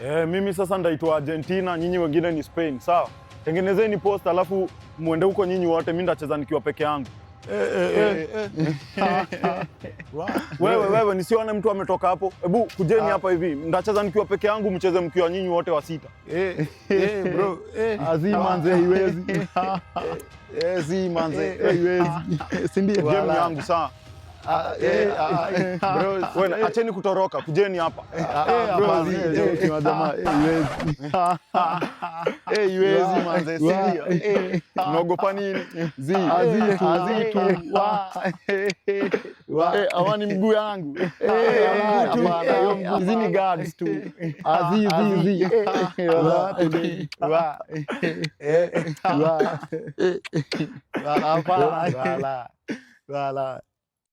Eh, mimi sasa ndaitwa Argentina, nyinyi wengine ni Spain, sawa? Tengenezeni post alafu muende huko nyinyi wote, mimi ndacheza nikiwa peke yangu. Wewe wewe, nisione mtu ametoka hapo. Hebu kujeni hapa hivi, ndacheza nikiwa peke yangu, mcheze mkiwa nyinyi wote wa sita. Eh, eh, bro, eh. Azi manze, haiwezi. Eh, zi manze. Haiwezi. Si ndio? Game yangu, sawa? Ah, eh, ah, eh, bro. Wewe acheni kutoroka, kujeni hapa. Ah, Eh, bro, hapana, zi, eh, eh. joke, majamaa, eh, haiwezi. Eh, iwezi manze, si ndio? Eh. Mnaogopa nini? Zi, Azi tu. azi tu. Wa. Wa. Eh, awani mguu yangu. Eh, Mguu tu. hapana, hiyo mguu. Hizi ni guards tu. Azi, zi, zi. Wa, wa. Eh, Wa. wa, hapana. Wala. Wala.